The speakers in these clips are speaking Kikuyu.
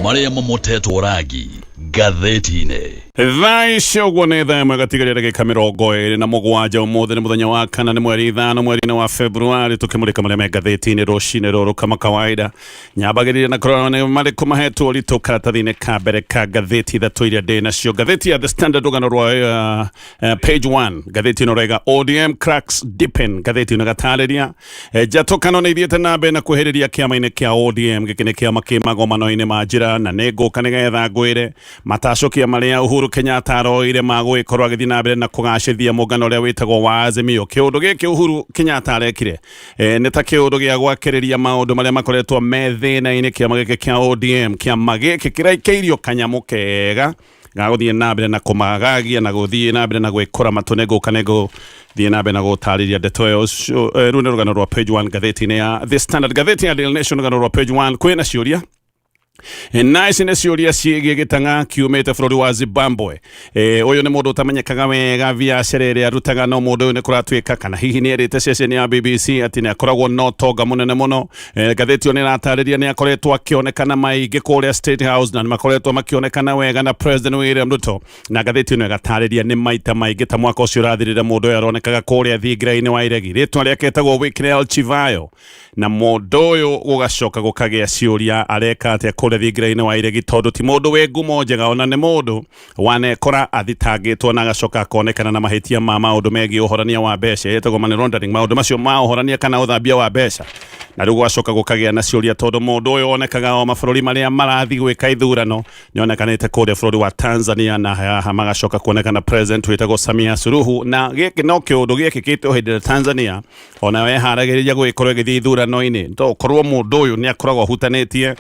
Marĩa momotetwo rangi ngathĩti-inĩ. Thaa ici ũguo nĩ thaa ĩmwe gatigaria ndagĩka 27. Ũmũthĩ nĩ mũthenya wa kana, nĩ mweri 5 mweri-inĩ wa Februari, tũkĩmũrĩka marĩa me ngathĩti-inĩ rũcinĩ rũrũ. Kama kawaida nyambagĩrĩria na kũrora nĩ marĩkũ mahetwo ũritũ karatathi-inĩ ka mbere ka ngathĩti ithatũ iria ndĩ nacio. Ngathĩti ya The Standard, rũgano rwa page 1, ngathĩti ĩno raiga ODM cracks deepen. Ngathĩti ĩno ĩgatarĩria njatũkano nĩ ithiĩte na mbere na kwĩhĩrĩria kĩama-inĩ kĩa ODM. Gĩkĩ nĩ kĩama kĩ magomano-inĩ ma njĩra, na nĩ ngũka nĩgetha ngwĩre matacũkia marĩa Uhuru Kenyatta aroire ma gũgĩkorwo agĩthiĩ na mbere na kũgacĩthia mũngano ũrĩa wĩtagwo wa Azimio. Kĩũndũ gĩkĩ Uhuru Kenyatta arekire nĩ ta kĩũndũ gĩa gwakĩrĩria maũndũ marĩa makoretwo me thĩna-inĩ kĩama gĩkĩ kĩa ODM. Kĩama gĩkĩ kĩraikĩirio kanyamũ kega ga gũthiĩ na mbere na kũmagagia na gũthiĩ na mbere na gwĩkũra matũ. Nĩ ngũka nĩ ngũthiĩ na mbere na gũtarĩria ndeto ĩyo. Rĩu nĩ rũgano rwa page 1 ngathĩti-inĩ ya The Standard. Ngathĩti ya Daily Nation, rũgano rwa page 1, kwĩna ciũria, na ici nĩ ciũria ciĩgiĩ gĩtang'a kiumĩte bũrũri wa Zimbabwe. Ũyũ nĩ mũndũ ũtamenyekaga wega biacara ĩrĩa arutaga, no mũndũ ũyũ nĩ kũratuĩka kana hihi nĩ erĩte ceceni ya BBC atĩ nĩ akoragwo na ũtonga mũnene mũno. Ngathĩti ĩyo nĩ ĩratarĩria nĩ akoretwo akĩonekana maingĩ kũrĩa State House, na nĩ makoretwo makĩonekana wega na President William Ruto, na ngathĩti ĩno ĩgatarĩria nĩ maita maingĩ ta mwaka ũcio ũrathirire mũndũ ũyũ aronekaga kũrĩa thingira-inĩ wa iregi. Rĩtwa rĩake etagwo Wicknell Chivayo, na mũndũ ũyũ gũgacoka gũkagĩa ciũria areka atĩa kũrĩa thingira-inĩ wa iregi, tondũ ti mũndũ wĩ ngumo njega, ona nĩ mũndũ wanekora athitangĩtwo na agacoka akonekana na mahĩtia ma maũndũ megiĩ ũhorania wa mbeca, ĩtagwo money laundering, maũndũ macio ma ũhorania kana ũthambia wa mbeca. Na rĩu gũgacoka gũkagĩa na ciũria tondũ mũndũ ũyũ onekaga o mabũrũri marĩa marathiĩ gwĩka ithurano. Nĩ onekanĩte kũrĩa bũrũri wa Tanzania, na haha magacoka kuonekana president wĩtagwo Samia Suluhu, na gĩkĩ no kĩũndũ gĩekĩkĩte o hĩndĩ ĩrĩa Tanzania onayo yeharagĩrĩria gũgĩkorwo ĩgĩthiĩ ithurano-inĩ. To korwo mũndũ ũyũ nĩ akoragwo ahutanĩtie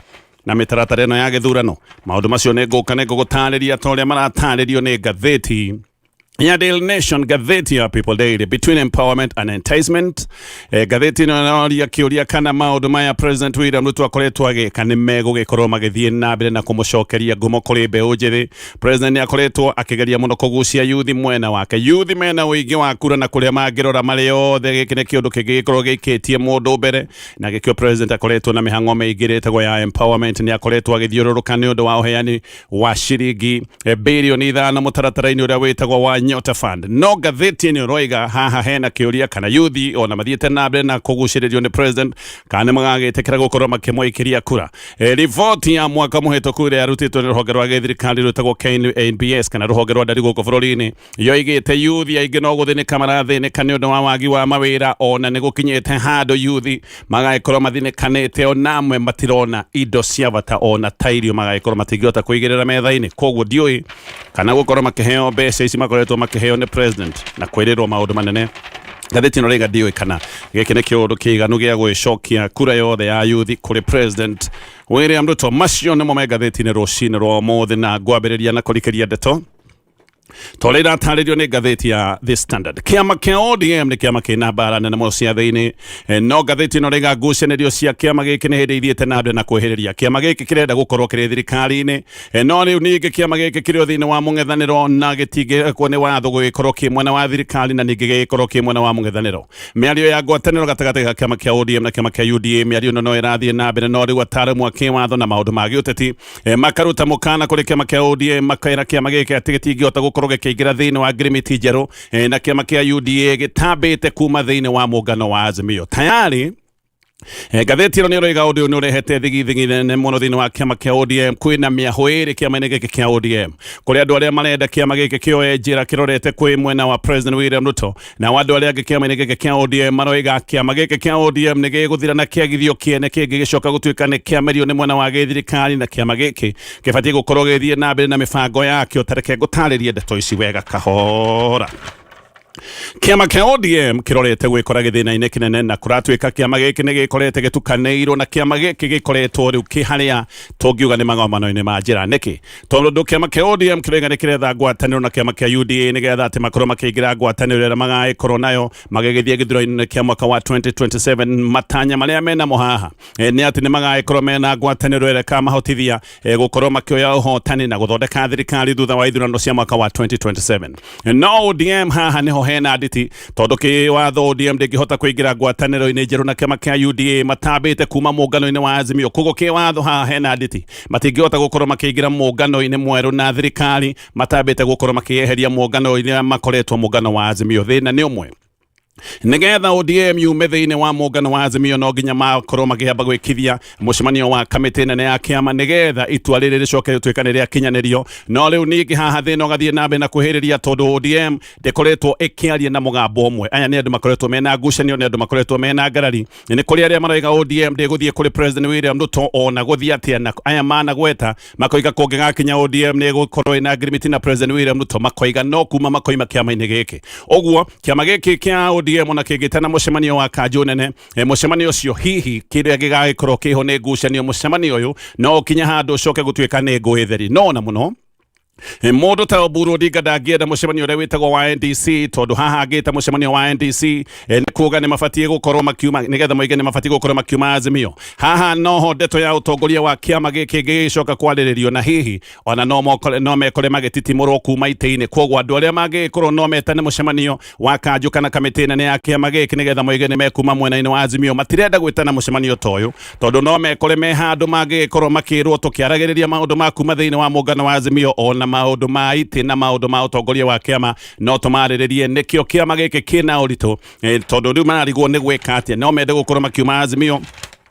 na mĩtaratara ĩno ya gĩthurano. Maũndũ macio nĩ ngũka nĩ ngũgũtarĩria ta ũrĩa maratarĩrio nĩ ngathĩti ya Daily Nation. Ngathĩti ya People Daily, between empowerment and enticement. Ngathĩti ĩno ĩroria kĩũria kana maũndũ maya President William Ruto akoretwo agĩka nĩ megũgĩkorwo magĩthiĩ na mbere na kũmũcokeria ngumo kũrĩ mbeũ njĩthĩ. President nĩ akoretwo akĩgeria mũno kũgucia yuthi mwena wake. Yuthi mena ũingĩ wa kura, na kũrĩa mangĩrora marĩ othe gĩkĩ nĩ kĩũndũ kĩngĩgĩkorwo gĩikĩtie mũndũ mbere, na gĩkĩo president akoretwo na mĩhang'o mĩingĩ ĩtagwo ya empowerment. Nĩ akoretwo agĩthiũrũrũka nĩ ũndũ wa ũheani wa ciringi 5 birioni mũtaratara-inĩ ũrĩa wĩtagwo wa Nyota Fund. No ngathĩti ĩno ĩroiga haha hena kĩũria kana yuthi ona mathiĩte na mbere na kũgucĩrĩrio nĩ president, kana nĩ magagĩtĩkĩra gũkorwo makĩmũikĩria kura. Riboti ya mwaka mũhĩtũku ĩrĩa yarutĩtwo nĩ rũhonge rwa gĩthirikari rwĩtagwo KNBS, kana rũhonge rwa ndari gũkũ bũrũri-inĩ, yoigĩte yuthi aingĩ no gũthĩnĩka marathĩnĩka nĩ ũndũ wa wagi wa mawĩra, ona nĩ gũkinyĩte handũ yuthi magagĩkorwo mathĩnĩkanĩte, ona amwe matirona indo cia bata ona ta irio, magagĩkorwo matingĩhota kũigĩrĩra metha-inĩ. Koguo ndiũĩ kana gũkorwo makĩheo mbeca ici makoretwo makĩheo nĩ president na kwĩrĩrwo maũndũ manene. Ngathĩti ĩno rĩga ndiũĩ kana gĩkĩ nĩ kĩũndũ kĩiganu gĩa gwĩcokia kura yothe ya yuthi kũrĩ President William Ruto. Macio nĩmo me ngathĩti-inĩ rũcinĩ rwa ũmũthĩ, na ngwambĩrĩria na kũrikĩria ndeto ta ũrĩa iratarĩrio nĩ ngathĩti ya The Standard. Kĩama kĩa ODM nĩ kĩama kĩna mbara nene mũno cia thĩinĩ. No ngathĩti ĩno rĩga ngucanĩrio cia kĩama gĩkĩ nĩ hĩndĩ ithiĩte na mbere na kwĩhĩrĩria. Kĩama gĩkĩ kĩrenda gũkorwo kĩrĩ thirikari-inĩ, no rĩu ningĩ kĩama gĩkĩ kĩrĩ o thĩinĩ wa mũng'ethanĩro, na gĩtingĩkwo nĩ watho gũgĩkorwo kĩ mwena wa thirikari na ningĩ gĩgĩkorwo kĩ mwena wa mũng'ethanĩro. Mĩario ya ngwatanĩro gatagatĩ ga kĩama kĩa ODM na kĩama kĩa UDA, mĩario ĩno no ĩrathiĩ na mbere, no rĩu ataaramu a kĩwatho na maũndũ ma gĩũteti makaruta mũkana kũrĩ kĩama kĩa ODM, makera kĩama gĩkĩ atĩ gĩtingĩhota gũkorwo gĩkĩingĩra thĩinĩ wa ngirimiti njerũ na kĩama kĩa UDA gĩtambĩte kuma thĩinĩ wa mũngano wa Azimio tayari. Ngathĩti ĩno nĩ ĩroiga ũndũ ũyũ nĩ ũrehete thigithigi nene mũno thĩinĩ wa kĩama kĩa ODM. Kwĩna mĩahũ ĩrĩ kĩama-inĩ gĩkĩ kĩa ODM, kũrĩ andũ arĩa marenda kĩama gĩkĩ kĩoe njĩra kĩrorete kwĩ mwena wa President William Ruto, nao andũ arĩa angĩ kĩama-inĩ gĩkĩ kĩa ODM maroiga kĩama gĩkĩ kĩa ODM nĩ gĩgũthira na kĩagithio kĩene kĩngĩ gĩcoka gũtuĩka nĩ kĩamerio nĩ mwena wa gĩthirikari, na kĩama gĩkĩ kĩbatiĩ gũkorwo gĩgĩthiĩ na mbere na mĩbango yakĩo. Tareke ngũtarĩrie ndeto ici wega kahora. Kĩama kĩa ODM kĩrorete gwĩkora gĩthĩna-inĩ kĩnene, na kũratuĩka kĩama gĩkĩ nĩ gĩkorete gĩtukanĩirwo, na kĩama gĩkĩ gĩkoretwo rĩu kĩ harĩa tũngiuga nĩ magomano-inĩ ma njĩra. Nĩkĩ? Tondũ kĩama kĩa ODM kĩroiga nĩ kĩretha ngwatanĩro na kĩama kĩa UDA nĩgetha atĩ makorwo makĩingĩra ngwatanĩro ĩrĩa magagĩkorwo nayo magĩgĩthiĩ gĩthurano-inĩ kĩa mwaka wa 2027. Matanya marĩa menamo haha nĩ atĩ nĩ magagĩkorwo mena ngwatanĩro ĩrĩa ĩkamahotithia gũkorwo makĩoya ũhotani na gũthondeka thirikari thutha wa ithurano cia mwaka wa 2027. No ODM haha nĩho hena hena nditi tondũ kĩwatho ODM ndĩngĩhota kũingĩra ngwatanĩro-inĩ njerũ na kĩama kĩa UDA matambĩte kuma mũngano-inĩ wa Azimio. Koguo kĩwatho haha hena nditi, matingĩhota gũkorwo makĩingĩra mũngano-inĩ mwerũ na thirikari matambĩte gũkorwo makĩeheria mũngano-inĩ makoretwo mũngano wa Azimio. Thĩna nĩ ũmwe, nigetha ODM yume thĩinĩ wa mũngano wa Azimio no nginya makorwo makĩamba gwĩkithia mũcemanio wa kamĩtĩ nene ya kĩama nigetha itua rĩrĩ rĩcoke rĩtuĩka nĩ rĩakinyanĩrio. No rĩu ningĩ haha thĩna ũgathiĩ na mbere na kwĩhĩrĩria tondũ ODM ndĩkoretwo ĩkĩaria na mũgambo ũmwe. Aya nĩ andũ makoretwo mena ngucanio, nĩ andũ makoretwo mena ngarari. Nĩ kũrĩ arĩa maroiga ODM ndĩgũthiĩ kũrĩ President William Ruto ona gũthiĩ atĩa, na aya managweta makoiga kũngĩgakinya ODM nĩ ĩgũkorwo ĩna ngirimiti na President William Ruto, makoiga no kuma makoima kĩama-inĩ gĩkĩ. Ũguo kĩama gĩkĩ kĩa ODM ona kĩngĩtana mũcemanio wa kanjũ nene, mũcemanio ũcio hihi kĩrĩa gĩgagĩkorwo kĩho nĩ ngucanio. Mũcemanio ũyũ no ũkinye handũ ũcoke gũtuĩka nĩ ngũĩ theri. No ona mũno mũndũ ta Oburu Odinga ndangĩenda mũcemanio ũrĩa wĩtagwo wa NDC, tondũ haha angĩta mũcemanio wa NDC nĩ kuga nĩ mabatiĩ gũkorwo makiuma, nĩgetha moige nĩ mabatiĩ gũkorwo makiuma Azimio. Haha noho ndeto ya ũtongoria wa kĩama gĩkĩ gĩgĩcoka kwarĩrĩrio, na hihi ona no mokore, no mekore magĩtitimũrwo kuma itĩ-inĩ. Koguo andũ arĩa mangĩgĩkorwo no metane mũcemanio wa kanjũ kana kamĩtĩ nene ya kĩama gĩkĩ nĩgetha moige nĩ mekuma mwena-inĩ wa Azimio, matirenda gwĩtana mũcemanio ta ũyũ, tondũ no mekore me handũ mangĩgĩkorwo makĩrwo tũkĩaragĩrĩria maũndũ ma kuma thĩinĩ wa mũngano wa Azimio, ona maũndũ ma itĩ na maũndũ ma ũtongoria wa kĩama no tũmarĩrĩrie. Nĩkĩo kĩama gĩkĩ kĩna ũritũ, tondũ rĩu mararigwo nĩ gwĩka atĩa. No mende gũkorwo makiuma Azimio,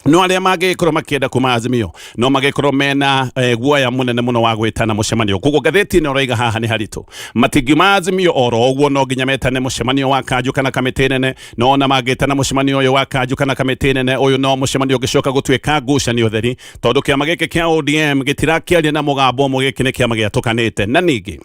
no arĩa mangĩgĩkorwo makĩenda kuma Azimio no magĩkorwo mena guoya mũnene mũno wa gwĩtana mũcemanio. Koguo ngathĩti ĩno ĩroiga haha nĩ haritũ, matingiuma Azimio oro ũguo, no nginya metane mũcemanio wa kanjũ kana kamĩtĩ nene. No ona mangĩtana mũcemanio ũyũ wa kanjũ kana kamĩtĩ nene, ũyũ no mũcemanio ũngĩcoka gũtuĩka ngucanio theri, tondũ kĩama gĩkĩ kĩa ODM gĩtirakĩaria na mũgambo ũmwe. Gĩkĩ nĩ kĩama gĩatũkanĩte, na ningĩ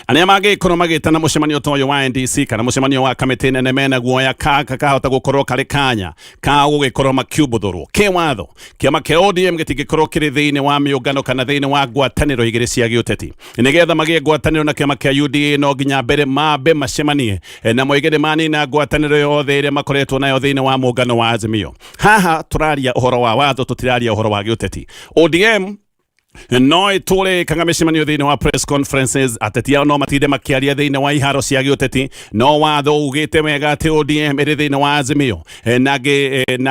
arĩa mangĩkorwo magĩtana mũcemanio ta ũyũ wa NDC kana mũcemanio wa kamĩtĩ nene mena guoya kahota gũkorwo karĩ kanya ka gũgĩkorwo makiumbuthũrwo kĩwatho. Kĩama kĩa ODM gĩtingĩkorwo kĩrĩ thĩinĩ wa mĩũngano kana thĩinĩ wa ngwatanĩro igĩrĩ cia gĩũteti. Nĩgetha magĩe ngwatanĩro na kĩama kĩa UDA no nginya mbere mambe macemanie na moige nĩ manina ngwatanĩro yothe ĩrĩa makoretwo nayo thĩinĩ wa mũngano wa Azimio. Haha tũraria ũhoro wa watho, tũtiraria ũhoro wa gĩũteti. ODM no ĩtũre ĩkaga mĩcemanio thĩinĩ wa press conferences, ateti ao no matinde makĩaria thĩinĩ wa iharo cia gĩũteti, no watho ugĩte wega atĩ ODM ĩrĩ thĩinĩ wa Azimio, na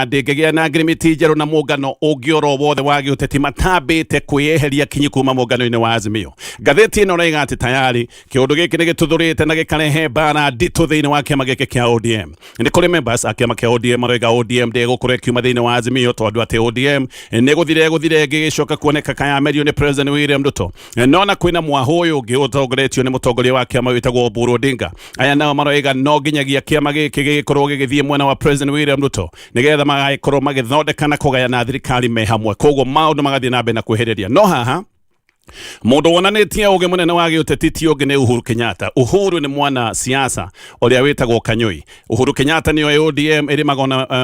ndĩngĩgĩa na ngirimiti njerũ na mũngano ũngĩ oro wothe wa gĩũteti matambĩte kwĩyeheria kinyi kuma mũngano-inĩ wa Azimio. Ngathĩti ĩno ĩroiga atĩ tayari kĩũndũ gĩkĩ nĩ gĩtuthũrĩte na gĩkarehe mbara nditũ thĩinĩ wa kĩama gĩkĩ kĩa ODM. Nĩ kũrĩ members a kĩama kĩa ODM maroiga ODM ndĩgũkorwo ĩkiuma thĩinĩ wa Azimio, tondũ atĩ ODM nĩ gũthire gũthire ĩngĩgĩcoka kuoneka kayamerio nĩ President William Ruto. No na kwĩna mwahũ ũyũ ũngĩ ũtongoretio nĩ mũtongoria wa kĩama wĩtagwo Oburu Odinga. Aya nao maroiga no nginyagia kĩama gĩkĩ gĩgĩkorwo gĩgĩthiĩ mwena wa President William Ruto nĩgetha magagĩkorwo magĩthondeka na kũgayana thirikari me hamwe. Koguo maũndũ magathiĩ na mbere na kwĩhĩrĩria. No haha mũndũ wonanĩtie ũgĩ mũnene wa gĩũteti ti ũngĩ nĩ Uhuru Kenyatta. Uhuru nĩ mwana siasa ũrĩa wĩtagwo Kanyui. Uhuru Kenyatta nĩoĩ ODM ĩrĩ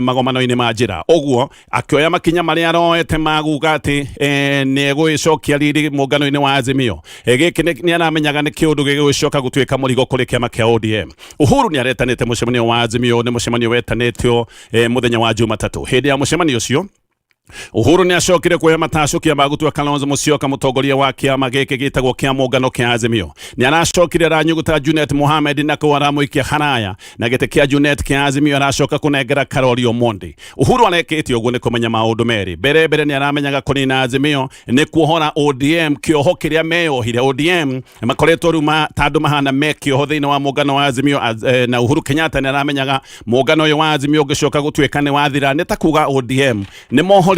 magomano-inĩ ma njĩra, ũguo akĩoya makinya marĩa aroete ma kuga atĩ nĩ egũgĩcokia riri mũngano-inĩ wa Azimio. Gĩkĩ nĩ aramenyaga nĩ kĩũndũ gĩgũgĩcoka gũtuĩka mũrigo kũrĩ kĩama kĩa ODM. Uhuru nĩ aretanĩte mũcemanio wa Azimio, nĩ mũcemanio wetanĩtio mũthenya wa Jumatatũ. Hĩndĩ ya mũcemanio ũcio Uhuru nĩ acokire kuoya matacũkia ma gũtua Kalonzo Musyoka mũtongoria wa kĩama gĩkĩ gĩtagwo kĩa mũngano kĩa Azimio. Nĩ aracokire aranyuguta Junet Mohamed na kũu aramũikia haraya na gĩtĩ kĩa Junet kĩa Azimio aracoka kũnengera Karori Omondi. Uhuru arekĩte ũguo nĩ kũmenya maũndũ merĩ. Mbere mbere nĩ aramenyaga kũnina Azimio nĩ kuohora ODM kĩoho kĩrĩa meyohire. ODM makoretwo rĩu ta andũ mahana me kĩoho thĩinĩ wa mũngano wa Azimio, na Uhuru Kenyatta nĩ aramenyaga mũngano ũyũ wa Azimio ũngĩcoka gũtuĩka nĩ wathira nĩ ta kuga ODM nĩ mohorithio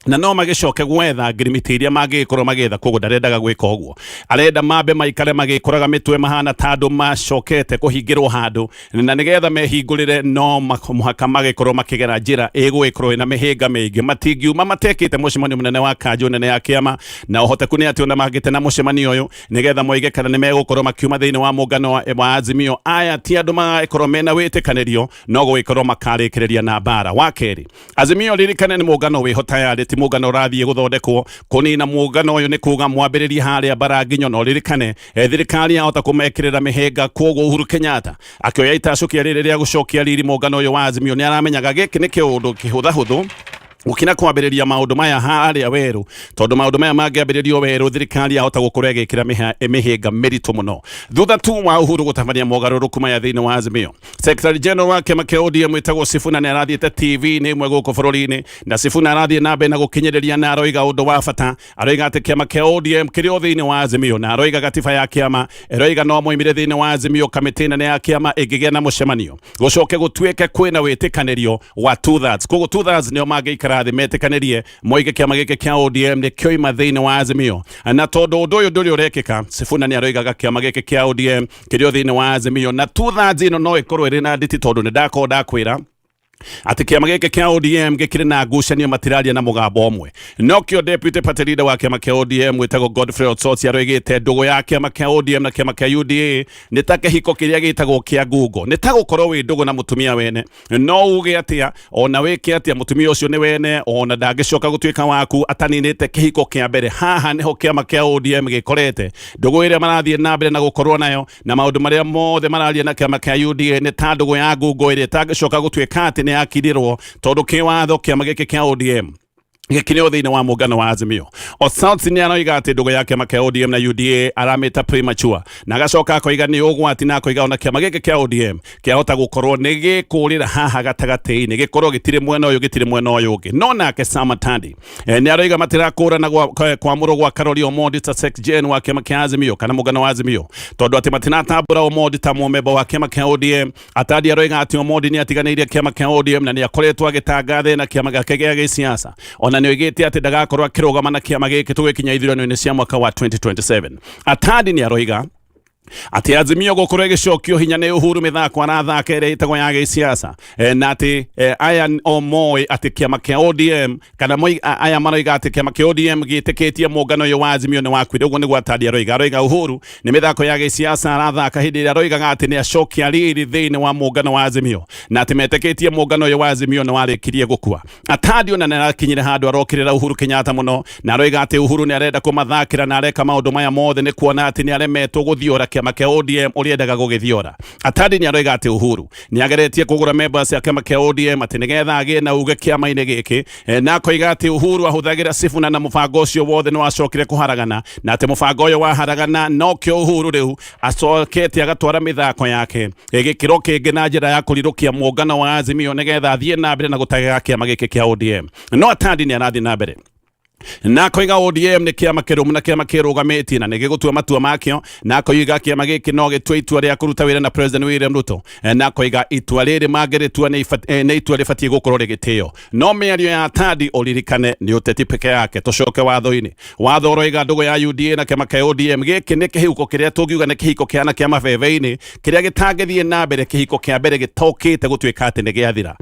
na no magĩcoke gwetha ngirimiti iria mangĩgĩkorwo magĩetha. Koguo ndarendaga gwĩka ũguo, arenda mambe maikare magĩkũraga mĩtwe mahana ta andũ macokete kũhingĩrwo handũ, na nĩgetha mehingũrĩre no mũhaka magĩkorwo makĩgera njĩra ĩgũgĩkorwo ĩna mĩhĩnga mĩingĩ. Matingiuma matekĩte mũcemanio mũnene wa kanjũ nene ya kĩama, na ũhoteku nĩ atĩ ona mangĩte na mũcemanio ũyũ nĩgetha moige kana nĩ megũkorwo makiuma thĩinĩ wa mũngano wa Azimio, aya ti andũ magagĩkorwo mena wĩtĩkanĩrio, no gũgĩkorwo makarĩkĩrĩria na mbara. Wa kerĩ, Azimio ririkane nĩ mũngano wĩho tayarĩ, ti mũngano ũrathiĩ gũthondekwo. Kũnina mũngano ũyũ nĩ kuga mwambĩrĩrie harĩa mbara nginyo, no ririkane thirikari yahota kũmekĩrĩra mĩhĩnga. Koguo Uhuru Kenyatta akĩoya itacũkia rĩrĩ rĩa gũcokia riri mũngano ũyũ wa Azimio nĩ aramenyaga gĩkĩ nĩ kĩũndũ kĩhũthahũthũ. Gũkĩra kwambĩrĩria maũndũ maya harĩa werũ, tondũ maũndũ maya mangĩambĩrĩrio werũ, thirikari yahota gũkorwo ĩgĩkĩra mĩhĩnga mĩritũ mũno. Thutha tu wa Uhuru gũtabania mogarũrũku maya thĩinĩ wa Azimio, Secretary General wa kĩama kĩa ODM wĩtagwo Sifuna nĩ arathiĩte TV-inĩ ĩmwe gũkũ bũrũri-inĩ, na Sifuna arathiĩ na mbere na gũkinyĩrĩria na aroiga ũndũ wa bata. Aroiga atĩ kĩama kĩa ODM kĩrĩ o thĩinĩ wa Azimio, na aroiga gatiba ya kĩama ĩroiga no moimire thĩinĩ wa Azimio kamĩtĩ nene ya kĩama ĩngĩgĩa na mũcemanio gũcoke gũtuĩke kwĩna wĩtĩkanĩrio wa 2/3. Koguo 2/3 nĩo mangĩikara thĩ metĩkanĩrie moige kĩama gĩkĩ kĩa ODM nĩ kĩoima thĩinĩ wa Azimio. Na tondũ ũndũ ũyũ ndũrĩ ũrekĩka, Sifuna nĩ aroigaga kĩama gĩkĩ kĩa ODM kĩrĩ o thĩinĩ wa Azimio, na 2/3 ĩno no ĩkorwo ĩrĩ na nditi, tondũ nĩ ndakorwo ndakwĩra atĩ kĩama gĩkĩ kĩa ODM gĩkĩrĩ na ngucanio, matiraria na mũgambo ũmwe. Nokĩo deputy party leader wa kĩama kĩa ODM wĩtagwo Godfrey Osotsi aroigĩte ndũgũ ya kĩama kĩa ODM na kĩama kĩa UDA nĩ ta kĩhiko kĩrĩa gĩtagwo kĩa ngungo, nĩ ta gũkorwo wĩ ndũgũ na mũtumia wene, no uge atĩa ona wĩke atĩa, mũtumia ũcio nĩ wene, ona ndangĩcoka gũtuĩka waku ataninĩte kĩhiko kĩa mbere. Haha nĩho kĩama kĩa ODM gĩkorete ndũgũ ĩrĩa marathiĩ na mbere na gũkorwo nayo na maũndũ marĩa mothe mararia na kĩama kĩa UDA nĩ ta ndũgũ ya ngungo ĩrĩa ĩtangĩcoka gũtuĩka atĩ nĩ yakirĩrwo, tondũ kĩwatho kĩama gĩkĩ kĩa ODM gĩkĩrĩ o thĩinĩ wa mũngano wa Azimio. Osotsi nĩ aroiga atĩ ndũgũ ya kĩama kĩa ODM na UDA aramĩta premature, na agacoka akoiga nĩ ũgwati, na akoiga ona kĩama gĩkĩ kĩa ODM kĩahota gũkorwo nĩ gĩkũrĩra haha gatagatĩ-inĩ, gĩkorwo gĩtirĩ mwena ũyũ gĩtirĩ mwena ũyũ ũngĩ. No nake Sam Atandi nĩ aroiga matirakũrana kwamũrwo gwa Karori Omondi ta Sec Gen wa kĩama kĩa Azimio kana mũngano wa Azimio, tondũ atĩ matinatambũra Omondi ta mũmemba wa kĩama kĩa ODM. Atandi aroiga atĩ Omondi nĩ atiganĩirie kĩama kĩa ODM na nĩ akoretwo agĩtangatha na kĩama gĩake gĩa gĩsiasa, ona nĩ oigĩte atĩ ndagakorwo akĩrũgama na kĩama gĩkĩ tũgĩkinya ithurano-inĩ cia mwaka wa 2027. Atandi nĩ aroiga atĩ Azimio gũkorwo ĩgĩcokio hinya nĩ Uhuru mĩthako arathaka ĩrĩa ĩtagwo ya gĩsiasa, na atĩ aya o moĩ atĩ kĩama kĩa ODM kana aya maroiga atĩ kĩama kĩa ODM gĩtĩkĩtie mũngano ũyũ wa Azimio nĩ wakuire. Ũguo nĩguo Atandi aroiga. Aroiga Uhuru nĩ mĩthako ya gĩsiasa arathaka hĩndĩ ĩrĩa aroigaga atĩ nĩ acokia riri thĩinĩ wa mũngano wa Azimio, na atĩ metĩkĩtie mũngano ũyũ wa Azimio nĩ warĩkirie gũkua. Atandi ona nĩ arakinyire handũ arokĩrĩra Uhuru Kenyatta mũno, na aroiga atĩ Uhuru nĩ arenda kũmathakĩra na areka maũndũ maya mothe nĩ kuona atĩ nĩ aremetwo gũthiora kĩama kĩa ODM ũrĩa endaga gũgĩthiora. Atandi nĩ aroiga atĩ Uhuru nĩ ageretie kũgũra members ya kĩama kĩa ODM atĩ nĩgetha agĩe na uge kĩama-inĩ gĩkĩ, na akoiga atĩ Uhuru ahũthagĩra Sifuna na mũbango ũcio wothe nĩ wacokire kũharagana, na atĩ mũbango ũyũ waharagana nokĩo Uhuru rĩu acokete agatwara mĩthako yake gĩkĩro kĩngĩ na njĩra ya kũrirũkia mũngano wa Azimio nĩgetha athiĩ na mbere na gũtagĩra kĩama gĩkĩ kĩa ODM. No Atandi nĩ arathiĩ na mbere na akoiga ODM nĩ kĩama kĩrũmu na kĩama kĩrũgamĩtie na nĩ gĩgũtua matua makĩo, na akoiga kĩama gĩkĩ no gĩtue itua rĩa kũruta wĩra na President William Ruto, na akoiga itua rĩrĩ mangĩrĩtua nĩ itua rĩbatiĩ gũkorwo rĩgĩtĩo. No mĩario ya Atandi ũririkane nĩ ũteti peke yake. Tũcoke watho-inĩ. Watho ũroiga ndũgũ ya UDA na kĩama kĩa ODM gĩkĩ nĩ kĩhiko kĩrĩa tũngiuga nĩ kĩhiko kĩhana kĩa mabebe-inĩ, kĩrĩa gĩtangĩthiĩ na mbere kĩhiko kĩa mbere gĩtokĩte gũtuĩka atĩ nĩ gĩathira.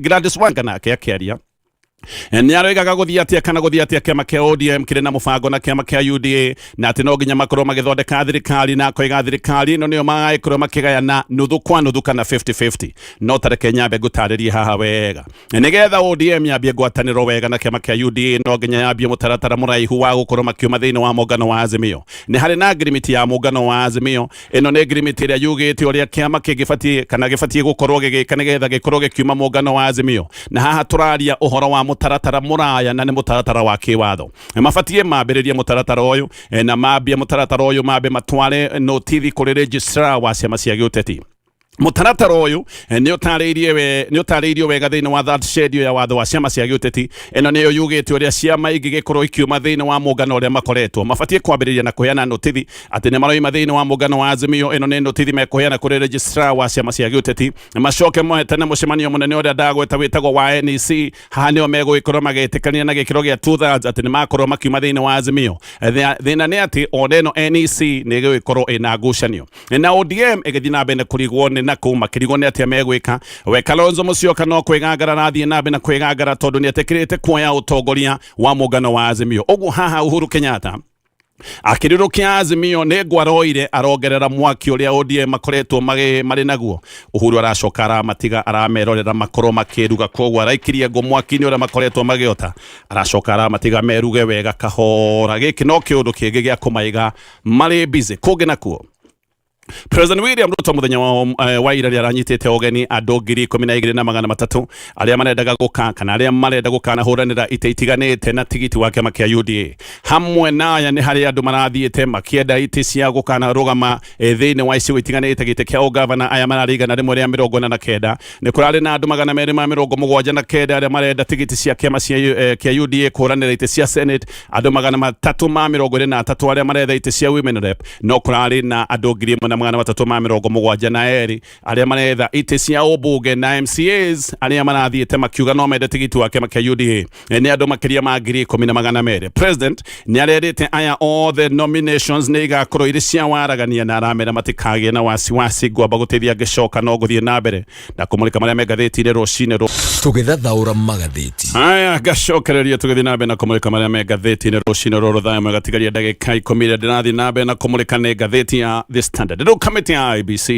Gladys Wanga nake akĩaria nĩ aroigaga gũthiĩ atĩa kana gũthiĩ atĩa kĩama kĩa ODM kĩrĩ na mũbango na kĩama kĩa UDA, na atĩ no nginya makorwo magĩthondeka thirikari, na akoiga thirikari ĩno nĩyo magagĩkorwo makĩgayana nuthu kwa nuthu kana 50-50. No tareke nyambe ngũtarĩrie haha wega. Nĩgetha ODM yambie ngwatanĩro wega na kĩama kĩa UDA, no nginya yambie mũtaratara mũraihu wa gũkorwo makiuma thĩinĩ wa mũngano wa Azimio. Nĩ harĩ na ngirimiti ya mũngano wa Azimio. Ĩno nĩ ngirimiti ĩrĩa yugĩte ũrĩa kĩama kĩngĩbatiĩ kana gĩbatiĩ gũkorwo gĩgĩka nĩgetha gĩkorwo gĩkiuma mũngano wa Azimio. Na haha tũraria ũhoro wa mũtaratara mũraya, na nĩ mũtaratara wa kĩwatho. Mabatiĩ mambĩrĩrie mũtaratara ũyũ, na mambie mũtaratara ũyũ mambe matware notithi kũrĩ registrar wa ciama cia gĩũteti. Mũtaratara ũyũ nĩ ũtarĩirio wega thĩinĩ wa third schedule ya watho wa ciama cia gĩũteti. Ĩno nĩyo yugĩte ũrĩa ciama ingĩgĩkorwo ikiuma thĩinĩ wa mũngano ũrĩa makoretwo. Mabatiĩ kwambĩrĩria na kũheana notithi atĩ nĩ maroima thĩinĩ wa mũngano wa Azimio. Ĩno nĩ notithi mekũheana kũrĩ registrar wa ciama cia gĩũteti, macoke mohetane mũcemanio mũnene ũrĩa ndagweta wĩtagwo wa NEC. Haha nĩo megũgĩkorwo magĩtĩkania na gĩkĩro gĩa 2/3 atĩ nĩ makorwo makiuma thĩinĩ wa Azimio. Thĩna nĩ atĩ ona ĩno NEC nĩ ĩgũgĩkorwo ĩna ngucanio, na ODM ĩgĩthiĩ na mbere kũrigwo nĩ nakũ, makĩrigwo nĩ atĩa megwĩka. We Kalonzo Musyoka no kwĩgangara arathiĩ na mbere na kwĩgangara, tondũ nĩ etĩkĩrĩte kuoya ũtongoria wa mũngano wa Azimio. Ũguo haha Uhuru Kenyatta akĩrĩrũkia Azimio nĩ ngwaroire arongerera mwaki ũrĩa ODM makoretwo marĩ naguo. Uhuru aracoka aramatiga aramerorera makorwo makĩruga, koguo araikirie ngũ mwaki-inĩ ũrĩa makoretwo magĩota, aracoka aramatiga meruge wega kahora. Gĩkĩ no kĩũndũ kĩngĩ gĩa kũmaiga marĩ busy. Kũngĩ nakuo President William Ruto muthenya wa ira aranyitite ũgeni andũ 12,300 arĩa marendaga gũka kana arĩa marenda gũkanahuranĩra itĩ itiganĩte na tigiti wa kĩama kĩa UDA. Hamwe na aya nĩ harĩ andũ marathiĩte makĩenda itĩ cia gũkanarũgama thĩinĩ wa icigo itiganĩte gĩtĩ kĩa ũgavana. Aya mararĩ 149. Nĩ kũrarĩ na andũ 279 arĩa marenda tigiti cia kĩama kĩa UDA kũhũranĩra itĩ cia Senate, andũ 323 arĩa maretha itĩ cia Women Rep. No kũrarĩ na andũ 1,372 arĩa maretha itĩ cia ũmbunge na MCAs arĩa marathiĩte makiuga no mende tigiti wa kĩama kĩa UDA nĩ andũ makĩria ma 10,200. President nĩ arerĩte aya othe nominations nĩ igakorwo irĩ cia waragania na aramera matikagĩe na wasiwasi. Ngwamba gũteithia ngĩcoka no gũthiĩ na mbere na kũmũrĩka marĩa me ngathĩti-inĩ rũcinĩ rũ. Tũgĩthathaũra magathĩti. Haya, ngacokereria tũgĩthiĩ na mbere na kũmũrĩka marĩa me ngathĩti-inĩ rũcinĩ rũrũ. Thaa ĩmwe gatigaria ndagĩka 10 iria ndĩrathiĩ na mbere na kũmũrĩka nĩ ngathĩti ya The Standard. Rĩu kamĩtĩ ya IEBC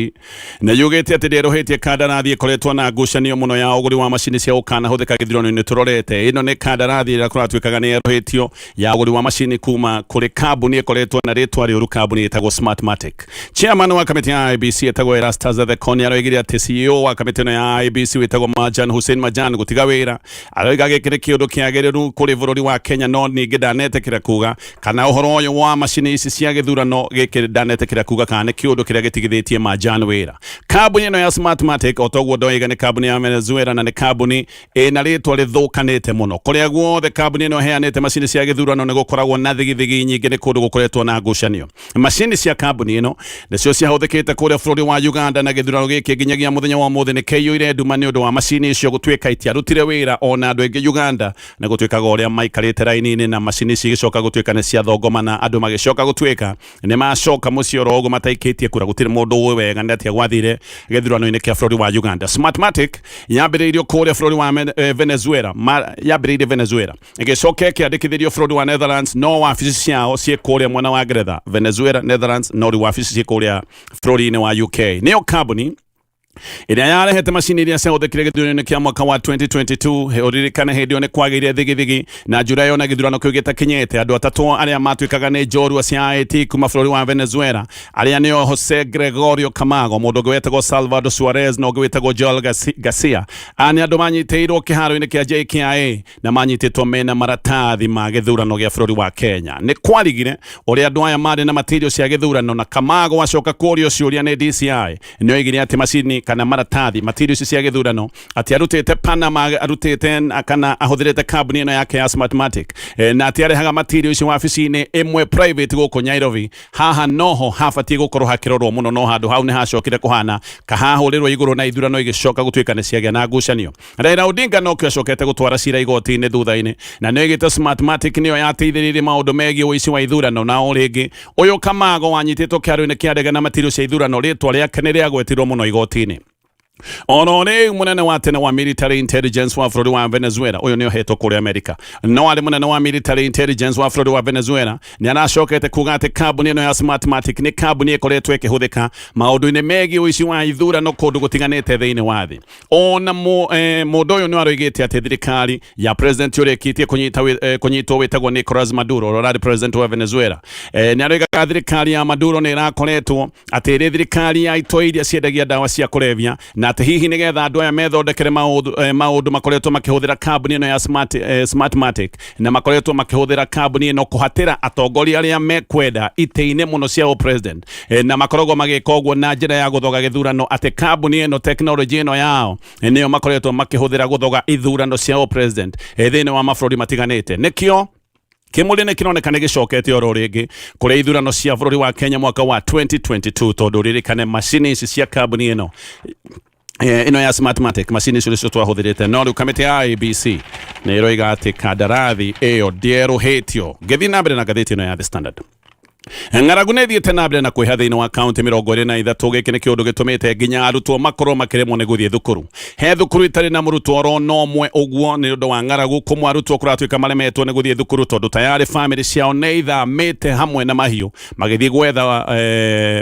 nĩ yugĩte atĩ ndĩerũhĩtie kandarathi ĩkoretwo na ngucanio mũno ya ũgũri wa macini cia gũkanahũthĩka gĩthurano-inĩ. Tũrorete ĩno nĩ kandarathi ĩrĩa kũratuĩkaga nĩ yerũhĩtio ya ũgũri wa macini kuma kũrĩ kambuni ĩkoretwo na rĩtwa rĩũru, kambuni ĩtagwo Smartmatic. Chairman wa kamĩtĩ ya IEBC ĩtagwo Erastus Thekoni aroigire atĩ CEO wa kamĩtĩ ĩno ya IEBC wĩtagwo Marjan Hussein Marjan gũtiga wĩra. Aroiga gĩkĩ nĩ kĩũndũ kĩagĩrĩru kũrĩ bũrũri wa Kenya, no ningĩ ndanetĩkĩra kuga kana ũhoro ũyũ wa macini ici cia gĩthurano gĩkĩ ndanetĩkĩra kuga kana nĩ kĩũndũ kĩrĩa gĩtigithĩtie Marjan wĩra. Kambuni ĩno ya Smartmatic, o toguo ndoiga, nĩ kambuni ya Venezuela na nĩ kambuni ĩna rĩtwa rĩthũkanĩte mũno. Kũrĩa guothe kambuni ĩno ĩheanĩte macini cia gĩthurano nĩ gũkoragwo na thigithigi nyingĩ, nĩ kũndũ gũkoretwo na ngucanio. Macini cia kambuni ĩno nĩcio ciahũthĩkĩte kũrĩa bũrũri wa Uganda, na gĩthurano gĩkĩ nginyagia mũthenya wa ũmũthĩ nĩ kĩiyũire nduma nĩ ũndũ wa macini icio gũtuĩka itiarutire wĩra. Ona andũ aingĩ Uganda nĩ gũtuĩkaga ũrĩa maikarĩte raini-inĩ na macini ici igĩcoka gũtuĩka nĩ ciathongomana, andũ magĩcoka gũtuĩka nĩ macoka mũciĩ oro ũguo mataikĩtie kura. Gũtirĩ mũndũ ũĩ wega nĩ atĩa gwathire gĩthurano-inĩ kĩa bũrũri wa Uganda. Smartmatic yambĩrĩirio kũrĩa bũrũri wa Venezuela, yambĩrĩirie Venezuela, ĩgĩcoka ĩkĩandĩkithĩrio bũrũri wa Netherlands, no wabici ciao ciĩ kũrĩa mwena wa Ngeretha. Venezuela, Netherlands, no rĩu wabici ciĩ kũrĩa bũrũri-inĩ wa UK. Nĩyo kambuni ĩrĩa yarehete macini iria ciahũthĩkire gĩthurano-inĩ kĩa mwaka wa 2022. Ũririkane hĩndĩ ĩyo nĩ kwagĩire thigithigi na njura ĩyo na gĩthurano kĩu gĩtakinyĩte. Andũ atatũ arĩa matuĩkaga nĩ njorua cia IT kuma bũrũri wa Venezuela, arĩa nĩo Jose Gregorio Camargo, mũndũ ũngĩ wetagwo Salvador Suarez na ũngĩ wĩtagwo Joel Garcia, aya nĩ andũ manyitĩirwo kĩharo-inĩ kĩa JKIA na manyitĩtwo mena maratathi ma gĩthurano gĩa bũrũri wa Kenya. Nĩ kwarigire ũrĩa andũ aya marĩ na material cia gĩthurano, na Camargo acoka kũrio ciũria nĩ DCI nĩ oigire atĩ macini kana maratathi material ici cia gĩthurano atĩ arutĩte Panama, arutĩte kana ahũthĩrĩte kambuni ĩno yake ya Smartmatic, na atĩ arehaga material ici wabici-inĩ ĩmwe private gũkũ Nairobi. Haha noho habatiĩ gũkorwo hakĩrorwo mũno, no handũ hau nĩ hacokire kũhana kahahũrĩrwo igũrũ na ithurano igĩcoka gũtuĩka nĩ ciagĩa na ngucanio. Raila Odinga nokĩo acokete gũtwara cira igoti-inĩ thutha-inĩ na nĩ oigĩte Smartmatic nĩyo yateithĩrĩirie maũndũ megiĩ ũici wa ithurano. Na o rĩngĩ ũyũ Camargo wanyitĩtwo kĩharo-inĩ kĩa ndege na material cia ithurano, rĩtwa rĩake nĩ rĩagwetirwo mũno igoti-inĩ. Oro rĩu mũnene wa tene wa military intelligence wa bũrũri wa Venezuela, ũyũ nĩ ohetwo kũrĩa Amerika, no arĩ mũnene wa military intelligence wa bũrũri wa Venezuela, nĩ aracokete kuga atĩ kambuni ĩno ya Smartmatic nĩ kambuni ĩkoretwo ĩkĩhũthĩka maũndũ-inĩ megiĩ ũici wa ithurano kũndũ gũtiganĩte thĩinĩ wa thĩ. Ona mũndũ ũyũ nĩ aroigĩte atĩ thirikari ya president ũrĩkĩtie kũnyitwo wĩtagwo Nicolas Maduro, ũrĩa ũrarĩ president wa Venezuela, nĩ aroigaga thirikari ya Maduro nĩ ĩrakoretwo atĩ ĩrĩ thirikari ya itoi iria ciendagia ndawa cia kũrebia, na atĩ hihi nĩgetha andũ aya methondekere maũndũ makoretwo makĩhũthĩra kambuni ĩno ya Smartmatic, na makoretwo makĩhũthĩra kambuni ĩno kũhatĩra atongoria arĩa mekwenda itĩ-inĩ mũno cia president, na makoragwo magĩka ũguo na njĩra ya gũthoga gĩthurano, atĩ kambuni ĩno tekinoronjĩ ĩno yao nĩyo makoretwo makĩhũthĩra gũthoga ithurano cia president thĩinĩ wa mabũrũri matiganĩte. Nĩkĩo kĩmũrĩ nĩ kĩroneka nĩ gĩcokete oro rĩngĩ kũrĩ ithurano cia bũrũri wa Kenya mwaka wa 2022, tondũ ririkane macini ici cia kambuni ĩno ĩno ya Smartmatic, macini icio nĩcio twahũthĩrĩte. No rĩu kamĩtĩ ya IEBC nĩ ĩroiga atĩ kandarathi ĩyo ndĩerũhĩtio. Ngĩthiĩ na mbere na ngathĩti ĩno ya The Standard, ng'aragu nĩ ĩthiĩte na mbere na kwĩha thĩinĩ wa kaunti 23. Gĩkĩ nĩ kĩũndũ gĩtũmĩte nginya arutwo makorwo makĩremwo nĩ gũthiĩ thukuru. He thukuru itarĩ na mũrutwo oro no ũmwe ũguo nĩ ũndũ wa ng'aragu. Kũmwe arutwo kũratuĩka maremetwo nĩ gũthiĩ thukuru tondũ tayarĩ famĩlĩ ciao nĩ ithamĩte hamwe na mahiũ magĩthiĩ gwetha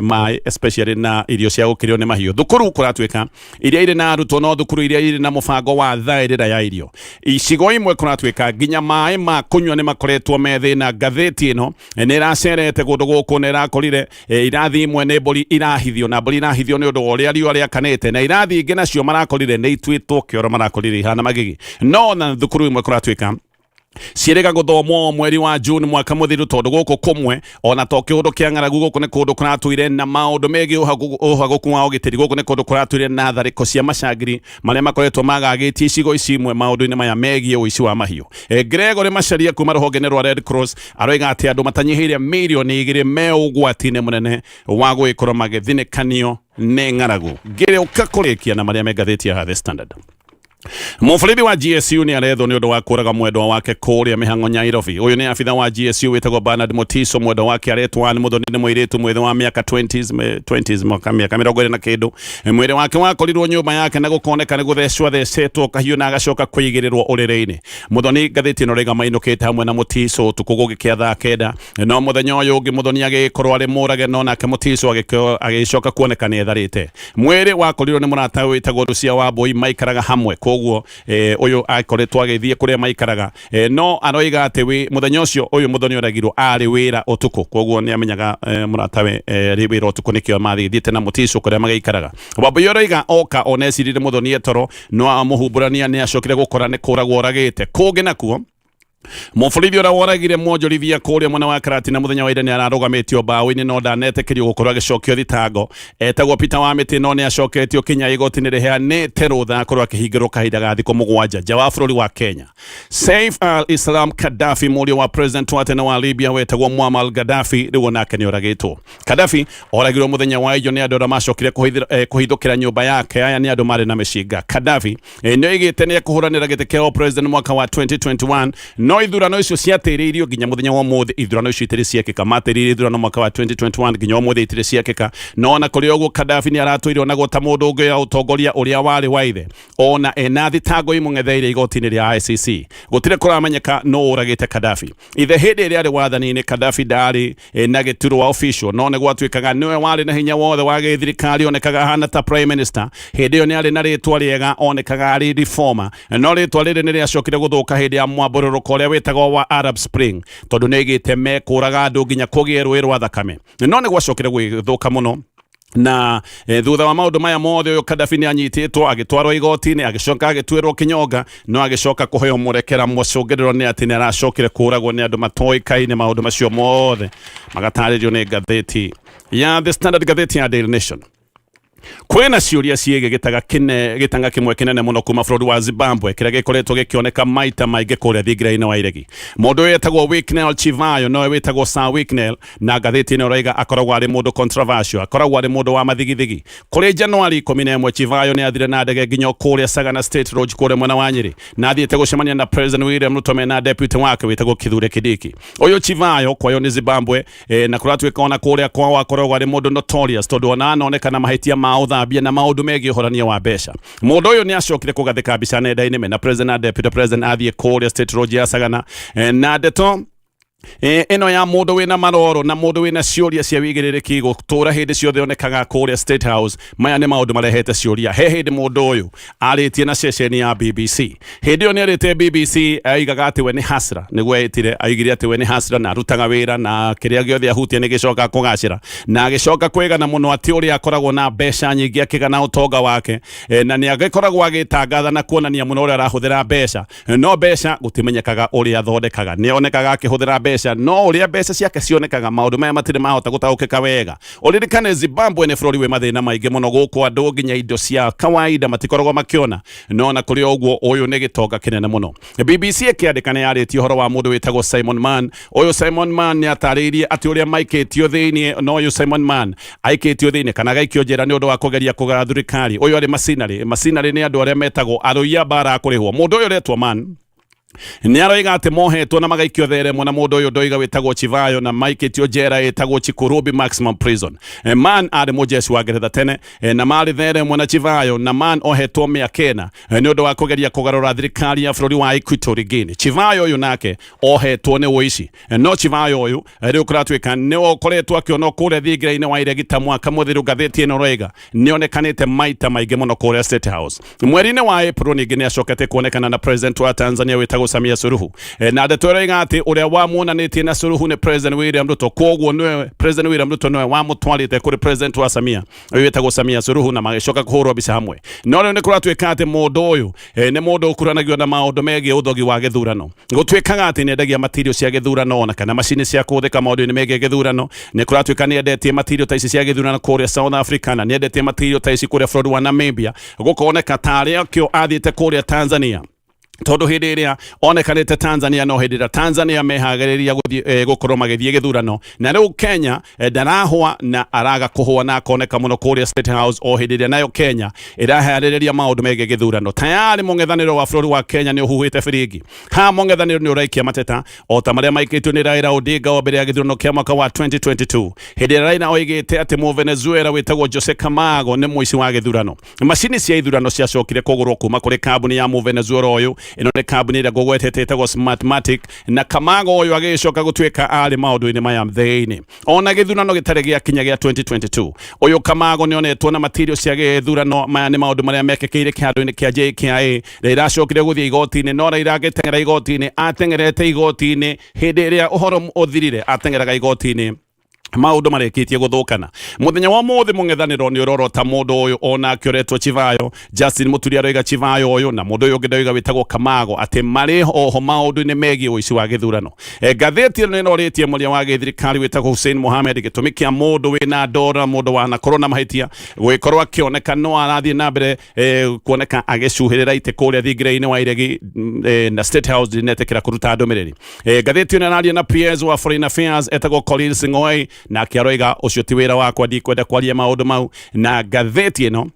maĩ, especially na irio cia gũkĩrĩo nĩ mahiũ. Thukuru kũratuĩka iria irĩ na arutwo no thukuru iria irĩ na mũbango wa thaĩrĩra ya irio. Icigo imwe kũratuĩka nginya maĩ ma kũnyua nĩ makoretwo me thĩna. Ngathĩti ĩno nĩ ĩracerete kũndũ Kũndũ gũkũ nĩ ĩrakorire irathi imwe nĩ mbũri irahithio, na mbũri irahithio nĩ ũndũ wa ũrĩa riũa rĩakanĩte, na irathi ingĩ nacio marakorire nĩ ituĩtwo kĩoro, marakorire ihana magigi. No na thukuru imwe kũratuĩka ciĩrĩga gũthomwo mweri wa June mwaka mũthiru, tondũ gũkũ kũmwe ona to kĩũndũ kĩa ng'aragu, gũkũ nĩ kũndũ kũratũire na maũndũ megiĩ ũhagũku wa ũgitĩri. Gũkũ nĩ kũndũ kũratũire na tharĩko cia macangiri marĩa makoretwo magagĩtie icigo ici imwe maũndũ-inĩ maya megiĩ ũici wa mahiũ. Gregory Macharia kuma rũhonge-inĩ rwa Red Cross aroiga atĩ andũ matanyihĩire mirioni 2 me ũgwati-inĩ mũnene wa gũgĩkorwo magĩthinĩkanio nĩ ng'aragu. Ngĩrĩũka kũrĩkia na marĩa me ngathĩti ya The Standard. Mũborithi wa GSU nĩ arethwo nĩ ũndũ wa kũraga mwendwa wake kũrĩa mĩhang'o Nyairobi. Ũyũ nĩ abitha wa GSU wĩtagwo Bernard Mutiso. Mwendwa wake aretwo Ann Muthoni, nĩ mũirĩtu mwĩthĩ wa mĩaka 20s, 20s mwaka mĩaka 20 na kĩndũ. Mwĩrĩ wake wakorirwo nyũmba yake na gũkoneka nĩ gũthecwo athecetwo kahiũ na agacoka kũigĩrĩrwo ũrĩrĩ-inĩ. Muthoni ngathĩti ĩno rĩga mainũkĩte hamwe na Mutiso ũtukũ gũgĩkĩa thaa 9, no mũthenya ũyũ ũngĩ Muthoni agĩkorwo arĩ mũrage, no nake Mutiso agĩcoka kuoneka nĩ etharĩte. Mwĩrĩ wakorirwo nĩ mũrata wĩtagwo Lucia Wambui, maikaraga hamwe, koguo ũyũ akoretwo agĩthiĩ kũrĩa maikaraga, no aroiga atĩ mũthenya ũcio ũyũ Muthoni oragirwo arĩ wĩra ũtukũ, koguo nĩ amenyaga mũratawe arĩ wĩra ũtukũ, nĩkĩo mathiĩte na Mutiso kũrĩa magĩikaraga. Wambui aroiga oka onecirire Muthoni etoro, no amũhumbũrania nĩ acokire gũkora nĩ kũragwo oragĩte. Kũngĩ nakuo, mũborithi ũrĩa woragire mwonjorithia kũrĩa mwena wa Karatina mũthenya wa ira nĩ ararũgamĩtio mbaũ-inĩ, no ndanetĩkĩrio gũkorwo agĩcokio thitango. Etagwo Peter wa Mĩtĩ, no nĩ acoketio kinya igoti-inĩ rĩheanĩte rũtha akorwo akĩhingĩrwo kahinda ga thikũ 7 nja wa bũrũri wa Kenya. Saif al-Islam Gaddafi, mũriũ wa president wa tene wa Libya wetagwo Muammar Gaddafi, rĩu onake nĩ oragĩtwo. Gaddafi oragirwo mũthenya wa ijo nĩ andũ arĩa macokire kũhithũkĩra nyũmba yake. Aya nĩ andũ marĩ na mĩcinga. Gaddafi nĩ oigĩte nĩ ekũhũranĩra gĩtĩ kĩa president mwaka wa 2021, no ithurano icio ciatĩrĩirio nginya mũthenya wa ũmũthĩ. Ithurano icio itirĩ ciekĩka. Matĩrĩirie ithurano mwaka wa 2021, nginya ũmũthĩ itirĩ ciekĩka. No ona kũrĩ ũguo, Gaddafi nĩ aratũire onagwo ta mũndũ ũngĩ ũtongoria ũrĩa warĩ wa ithe, ona ena thitango imũng'etheire igoti-inĩ rĩa ICC. Gũtirĩ kũramenyeka nũ ũragĩte Gaddafi. Ithe hĩndĩ ĩrĩa arĩ wathani-inĩ, Gaddafi ndarĩ na gĩturwa official, no nĩ gwatuĩkaga nĩwe warĩ na hinya wothe wa gĩthirikari, onekaga ahana ta prime minister. Hĩndĩ ĩyo nĩ arĩ na rĩtwa rĩega, onekaga arĩ reformer, no rĩtwa rĩrĩ nĩ rĩacokire gũthũka hĩndĩ ya mwambũrũrũko ũrĩa wĩtagwo wa Arab Spring, tondũ nĩ oigĩte mekũraga andũ nginya kũgĩe rũĩ rwa thakame. No nĩ gwacokire gũgĩthũka mũno, na thutha wa maũndũ maya mothe, ũyũ Gaddafi nĩ anyitĩtwo agĩtwarwo igoti-inĩ, agĩcoka agĩtuĩrwo kĩnyonga, no agĩcoka kũheo mũrekera. Mũcũngĩrĩro nĩ atĩ nĩ aracokire kũragwo nĩ andũ matoĩkaine. Maũndũ macio mothe magatarĩrio nĩ ngathĩti ya The Standard. Ngathĩti ya Daily Nation, kwĩna ciũria ciĩgiĩ gĩtaga kĩne gĩtanga kĩmwe kĩnene mũno kuma bũrũri wa Zimbabwe kĩrĩa gĩkoretwo gĩkĩoneka maita maingĩ kũrĩa thingira-inĩ wa iregi. Mũndũ ũyũ etagwo Wicknell Chivayo, nowe wĩtagwo Sir Wicknell, na ngathĩti ĩno ĩroiga akoragwo arĩ mũndũ controversial, akoragwo arĩ mũndũ wa mathigithigi. Kũrĩ Januari 11, Chivayo nĩ athire na ndege nginya kũrĩa Sagana State Lodge kũrĩa mwena wa Nyĩrĩ, na athiĩte gũcemania na President William Ruto mena deputy wake wĩtagwo Kithure Kindiki. Ũyũ Chivayo kwayo nĩ Zimbabwe, na kũratuĩka ona kũrĩa kwao akoragwo arĩ mũndũ notorious, tondũ ona anoneka na mahĩtia ma ũthambia na maũndũ megiĩ ũhorania wa mbeca. Mũndũ ũyũ nĩ acokire kũgathĩka mbica nenda-inĩ mena president na deputy president athiĩ kũrĩa State Lodge ya Sagana, na ndeto ĩno ya mũndũ wĩna maroro na mũndũ wĩna ciũria cia wĩigĩrĩrĩki gũtũra hĩndĩ ciothe onekaga kũrĩa State House. Maya nĩ maũndũ marehete ciũria. He hĩndĩ mũndũ ũyũ arĩtie na ceceni ya BBC. Hĩndĩ ĩyo nĩ arĩte BBC, aigaga atĩ we nĩ hustler, nĩguo etire, aigire atĩ we nĩ hustler na arutaga wĩra na kĩrĩa gĩothe ahutia nĩ gĩcokaga kũgacĩra, na agĩcoka kwĩgana mũno atĩ ũrĩa akoragwo na mbeca nyingĩ, akĩgana ũtonga wake, na nĩ agĩkoragwo agĩtangatha na kuonania mũno ũrĩa arahũthĩra mbeca, no mbeca gũtimenyekaga ũrĩa athondekaga. Nĩ onekaga akĩhũthĩra mbeca, no ũrĩa mbeca ciake cionekaga, maũndũ maya matirĩ mahota gũtaũkĩka wega. Ũririkane Zimbabwe nĩ bũrũri wĩ mathĩna maingĩ mũno. Gũkũ andũ nginya indo cia kawaida matikoragwo makĩona, no na kũrĩ ũguo ũyũ nĩ gĩtonga kĩnene mũno. BBC ĩkĩandĩka nĩ yarĩtie ũhoro wa mũndũ wĩtagwo Simon Mann. Ũyũ Simon Mann nĩ atarĩirie atĩ ũrĩa maikĩtio thĩinĩ, no ũyũ Simon Mann aikĩtio thĩinĩ kana agaikio njera nĩ ũndũ wa kũgeria kũgara thirikari. Ũyũ arĩ macinarĩ. Macinarĩ nĩ andũ arĩa metagwo arũi a mbara a kũrĩhwo. Mũndũ ũyũ ũretwo Mann nĩ aroiga atĩ mohetwo na magaikio theremwo na mũndũ ũyũ ndoiga wĩtagwo Chivayo, na maikĩtio njera ĩtagwo Chikurubi Maximum Prison. Mann arĩ mũjeshi wa Ngeretha tene, na marĩ theremwo na Chivayo, na Mann ohetwo mĩaka 4 nĩ ũndũ wa kũgeria kũgarũra thirikari ya bũrũri wa Equatorial Guinea. Chivayo ũyũ nake ohetwo nĩ ũici, no Chivayo ũyũ rĩu kũratuĩka nĩ ũkoretwo akĩonwo kũrĩa thingira-inĩ wa iregi ta mwaka mũthiru. Ngathĩti ĩno roiga nĩ onekanĩte maita maingĩ mũno kũrĩa State House. Mweri-inĩ wa April ningĩ nĩ acokete kuonekana na president wa Tanzania wĩtagwo wĩtagwo Samia Suluhu. Na ndeto ĩroiga atĩ ũrĩa wamuonanĩtie na Suluhu nĩ President William Ruto, koguo nĩwe President William Ruto nĩwe wamũtwarĩte kũrĩ President wa Samia ũyũ wĩtagwo Samia Suluhu, na magĩcoka kũhũrwo mbica hamwe. No rĩu nĩ kũratuĩka atĩ mũndũ ũyũ nĩ mũndũ ũkuranagio na maũndũ megiĩ ũthogi wa gĩthurano. Gũtuĩkaga atĩ nĩendagia material cia gĩthurano ona kana macini cia kũhũthĩka maũndũ-inĩ megiĩ gĩthurano. Nĩ kũratuĩka nĩendetie material ta ici cia gĩthurano kũrĩa South Africa, na nĩendetie material ta ici kũrĩa bũrũri wa Namibia. Gũkoneka tarĩ akĩo athiĩte kũrĩa Tanzania, tondũ hĩndĩ ĩrĩa onekanĩte Tanzania no hĩndĩ ĩrĩa Tanzania mehagĩrĩria gũthiĩ gũkorwo magĩthiĩ gĩthurano. Na rĩu Kenya ndarahũa na araga kũhũa na akoneka mũno kũrĩa State House o hĩndĩ ĩrĩa nayo Kenya ĩraharĩrĩria maũndũ megiĩ gĩthurano. Tayarĩ mũng'ethanĩro wa bũrũri wa Kenya nĩ ũhuhĩte biringi. Haha mũng'ethanĩro nĩ ũraikia mateta o ta marĩa maikĩtio nĩ Raila Odinga o mbere ya gĩthurano kĩa mwaka wa 2022, hĩndĩ ĩrĩa Raila oigĩte atĩ Mũvenezuela wĩtagwo Jose Camargo nĩ mũici wa gĩthurano. Macini cia ithurano ciacokire kũgũrwo kuma kũrĩ kambuni ya Mũvenezuela ũyũ. Ĩno nĩ kambuni ĩrĩa ngũgwetete ĩtagwo Smartmatic, na Camargo ũyũ agĩcoka gũtuĩka arĩ maũndũ-inĩ maya thĩinĩ ona gĩthurano gĩtarĩ gĩakinya gĩa 2022. Ũyũ Camargo nĩ onetwo na material cia gĩthurano. Maya nĩ maũndũ marĩa mekĩkĩire kĩharo-inĩ kĩa JKIA. Raila acokire gũthiĩ igoti-inĩ, no Raila agĩteng'era igoti-inĩ, ateng'erete igoti-inĩ hĩndĩ ĩrĩa ũhoro ũthirire, ateng'eraga igoti-inĩ maũndũ marĩkĩtie gũthũkana. Mũthenya wa ũmũthĩ mũng'ethanĩro nĩ ũrorota mũndũ ũyũ onake ũretwo Chivayo. Justin Muturi aroiga Chivayo ũyũ na mũndũ ũyũ ũngĩ ndoiga wĩtagwo Kamago atĩ marĩ oho maũndũ-inĩ megiĩ ũici wa gĩthurano. Ngathĩti ĩno nĩnorĩtie mũrĩa wa gĩthirikari wĩtagwo Hussein Mohamed gĩtũmi kĩa mũndũ wĩna ndora, mũndũ wanakorwo na mahĩtia gũgĩkorwo akĩoneka no arathiĩ na mbere kuoneka agĩcuhĩrĩra itĩ kũrĩa thingira-inĩ wa iregi, na State House ndĩnetĩkĩra kũruta ndũmĩrĩri. Ngathĩti ĩno ĩraria na PS wa Foreign Affairs etagwo Korir Sing'oei, nake aroiga ũcio ti wĩra wakwa, ndikwenda kwaria maũndũ mau. Na ngathĩti ĩno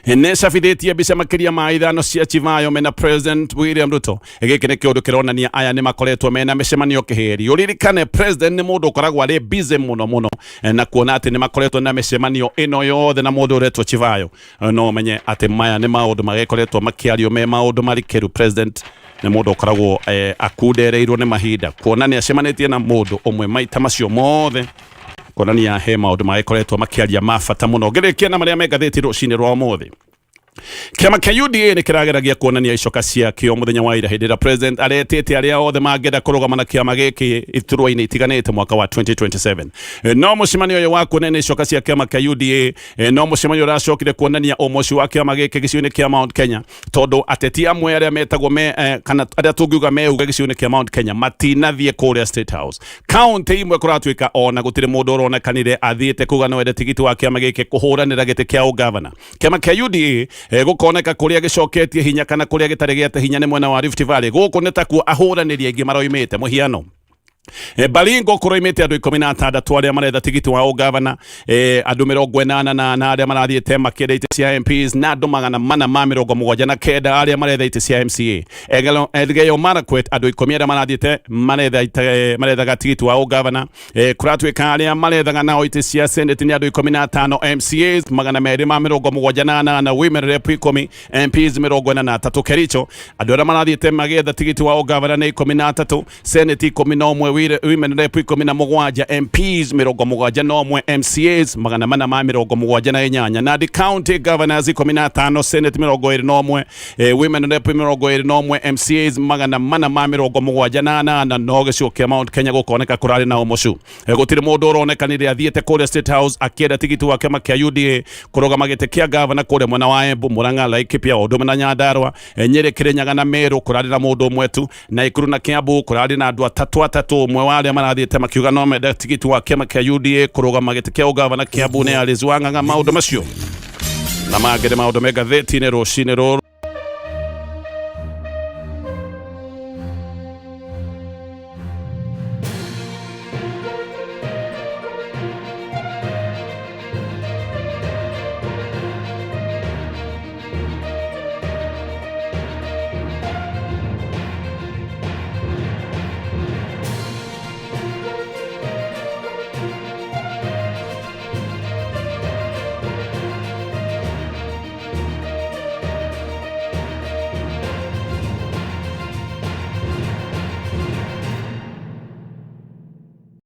nĩcabithĩtie mbica makĩria ma 5 cia Chivayo mena President William Ruto. Gĩkĩ nĩ kĩũndũ kĩronania aya nĩ makoretwo mena mĩcemanio kĩhĩri. Ũririkane President nĩ mũndũ ũkoragwo arĩ busy mũno mũno, na kuona atĩ nĩ makoretwo na mĩcemanio ĩno yothe na mũndũ ũretwo Chivayo, no ũmenye atĩ maya nĩ maũndũ magĩkoretwo makĩario me maũndũ marikĩru. President nĩ mũndũ ũkoragwo akundereirwo nĩ mahinda, kuona nĩ acemanĩtie na mũndũ ũmwe maita macio mothe, kuonania he maũndũ magĩkoretwo makĩaria ma bata mũno. Ngĩrĩkia na marĩa me ngathĩti rũcinĩ rwa ũmũthĩ, kĩama kĩa UDA nĩ kĩrageragia kuonania icoka ciakĩo mũthenya wa ira, hĩndĩ ĩrĩa President aretĩte arĩa othe mangĩenda kũrũgama na kĩama gĩkĩ iturwa-inĩ itiganĩte mwaka wa 2027. No mũcemanio ũyũ wa kuonania icoka cia kĩama kĩa UDA no mũcemanio ũracokire kuonania ũmoci wa kĩama gĩkĩ gĩcigo-inĩ kĩa Mount Kenya, tondũ ateti amwe arĩa metagwo me kana arĩa tũngiuga meuga gĩcigo-inĩ kĩa Mount Kenya matinathiĩ kũrĩa State House. Kaunti imwe kũratuĩka ona gũtirĩ mũndũ ũronekanire athiĩte kuga no ende tigiti wa kĩama gĩkĩ kũhũranĩra gĩtĩ kĩa ũgavana. Kĩama kĩa UDA gũkoneka kũrĩa gĩcoketie hinya kana kũrĩa gĩtarĩ gĩate hinya nĩ mwena wa Rift Valley. Gũkũ nĩ takuo ahũranĩri aingĩ maroimĩte. Mũhiano, Baringo kũroimĩte andũ 16 arĩa maretha tigiti wa ũgavana, andũ 84 arĩa marathiĩte makĩenda itĩ cia MPs, na andũ 479 arĩa maretha itĩ cia MCA. Elgeyo Marakwet andũ 10 arĩa marathiĩte marethaga tigiti wa ũgavana. Kũratuĩka arĩa marethaga nao itĩ cia Senate nĩ andũ 15, MCAs 278, women rep 10, MPs 43. Kericho andũ arĩa marathiĩte magĩetha tigiti wa ũgavana nĩ 13, Senate 11, women rep 17, MPs 71, MCAs 478. Nandi County governors 15, Senate 21, women rep 21, MCAs 478. No gĩcigo kĩa Mount Kenya gũkoneka kũrarĩ na ũmocu. Gũtirĩ mũndũ ũronekanire athiĩte kũrĩa State House akĩenda tigiti wa kĩama kĩa UDA kũrũgama gĩtĩ kĩa gavana kũrĩa mwena wa Embu, Murang'a, Laikipia, o ũndũ ũmwe na Nyandarua. Nyĩrĩ, Kĩrĩnyaga na Meru kũrarĩ na mũndũ ũmwe tu. Naikuru na Kiambu kũrarĩ na andũ atatũ atatũ, ũmwe wa arĩa marathiĩte makiuga no mende tigiti wa kĩama kĩa UDA kũrũgama gĩtĩ kĩa ũgavana Kiambu nĩ Alice Wang'ang'a. Maũndũ macio na mangĩ nĩ maũndũ me ngathĩti-inĩ rũcinĩ rũrũ.